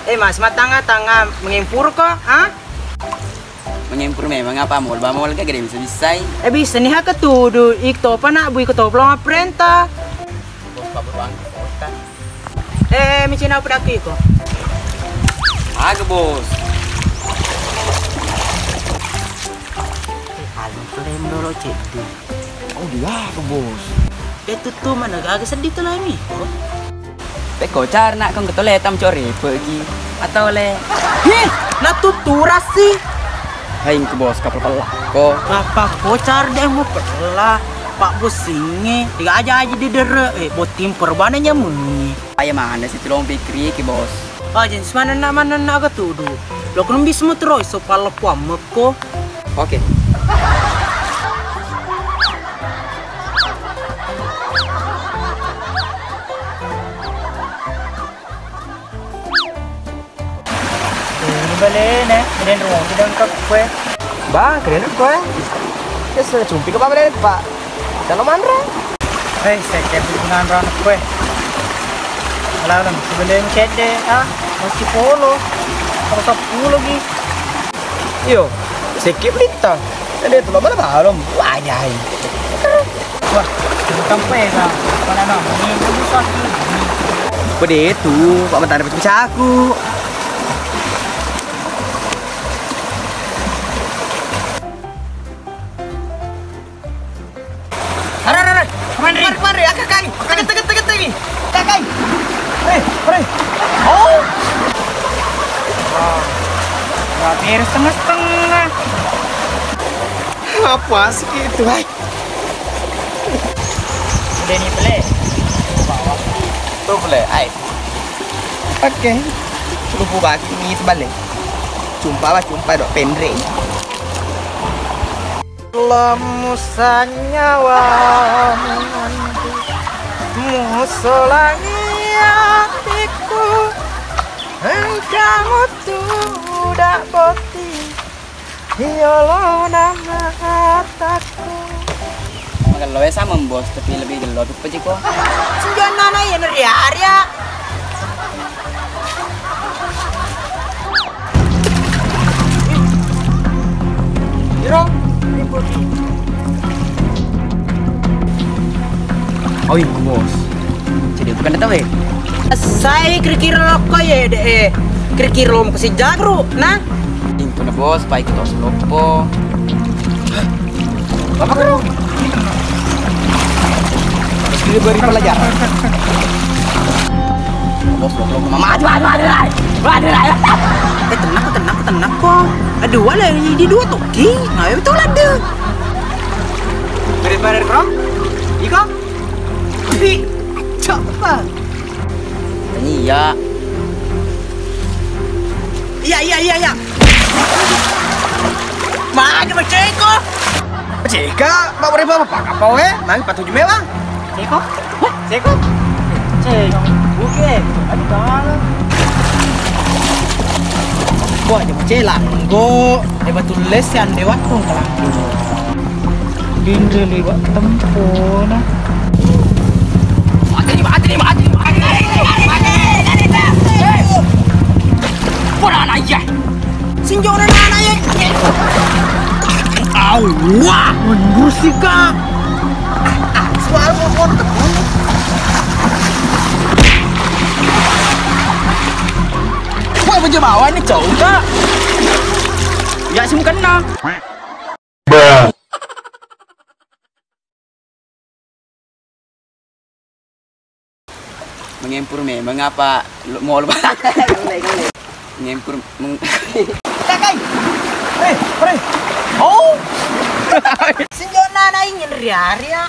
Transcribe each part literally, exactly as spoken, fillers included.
Eh, Mas, matanga-tanga mengempur ko, ha? Mengempur memang apa? Mall ba mall ga gede bisa-bisai. Eh, bisa nih, ha, ketudu. Ik topa nak bui ketoplo ma perintah. Bos, kabur bang, kota. Eh, micina apa daki ko? Aga, Bos. Eh, paling klaim dolo ceddi. Oh, dia ke, Bos. Eh, tuttu mana gaga seddi tu lagi. Pekko carna kong ketole tam core pegi. Atau le. Hi, na tuttu rasi. Hai, ke, Bos, kapal pelak ko. Apa ko car deh mau pelak? Pak Bos singe, tiga aja aja di dere, eh, botting perbana nyamui. Ayo mana sih tulung pikir ki, Bos. Ah, jenis mana nak, mana nak ketudu. Lo kan bisa mau terus, so pala puam meko. Oke. Ini balene, keren ruang tidak engkau kue. Ba, keren kue. Ya sudah cumpi ke bapak, Pak. Kalau manre. Hei, saya kepit dengan rana kue. Lalu, sebelum cedde, ah, masih polo. Kalau sepuluh lagi. Iyo, sikki belitta. Ede tu lo mana balom. Wajai. Wah, sampai ka. Mana no? Ini bagus lagi. Pede tu, Pak Menteri pecah aku. Are, are, are. Kemari, kemari, kemari. Akak, akak. Teget, teget, teget, teget. Akak. Re, re. Oh. Wah. Nggak beres setengah-setengah. Apa sih itu, hai? Udah nih, Ple. Tuh, Ple, ai. Oke. Lupa banget ini sebalik. Cumpa lah, cumpa dok pendre. Lamu sanyawa menanti musolangi atiku, engkamu tudak boti yolo nama ataku. Magello ya sama bos, tapi lebih gello tuh pejiko. Senjana na ya neri area. Iro, ini bodi. Oh iya, bos. Jadi bukan tahu ya? Saya kira-kira lo kok ya, deh. Kira-kira lo mau kasih jagru, nah? Itu na bos, baik itu loppo. Apa kau? Harus diberi pelajaran. Bos, bos, bos, mama, aduh, aduh, aduh, aduh, aduh, aduh. Eh, tenang, tenang, tenang, kok. Aduh, wala, di dua toki. Nah, itu lade. Daripada kau, iko, tapi, coba. Iya. Iya, iya, iya, iya. Magi maceko. Ceka, mau berapa apa? Apa we? Magi patuju mewah. Ceko? Hah? Ceko? Ceko. Buke. Aduh, tangan. Gua aja macela. Go. Dia batu les yang dewa tuh kalau. Dinre liwat tempona. Mati, mati, mati, mati, mati, mati, mati. Pura anak iya. Sinjona anak iya. Awa, menggusika. Suara mau foto. Wah, baju bawah ini cowok, Kak. Ya, sih kena. Mengempur memang apa? Lu mau lu mengempur meng- Kakai. Pre, pre. Oh. Sinjona na ingin ria-ria.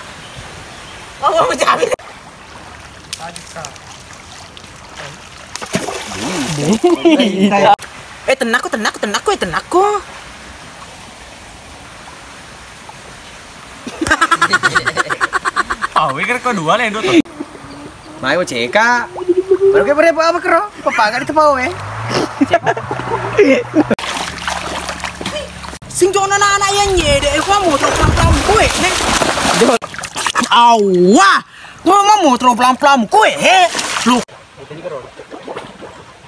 Oh, mau jamin. Eh, tenakku, tenakku, tenakku, eh, tenakku. Ah, we kira kau dua lah, dua tuh. Mai, mau ceka. Baru kayak berapa apa kero? Apa nggak ditepau, eh? Sing jono anak yang nyede, eh, kamu tuh kampung gue, nih. Awa. Tuh, mau motor pelan-pelan, kue, he. Lu.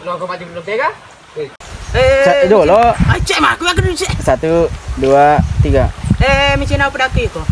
Lo aku maju belum tega? Eh, Sa-, dulu. Acek mah, aku akan cek. Satu, dua, tiga. Eh, micina apa daki ko?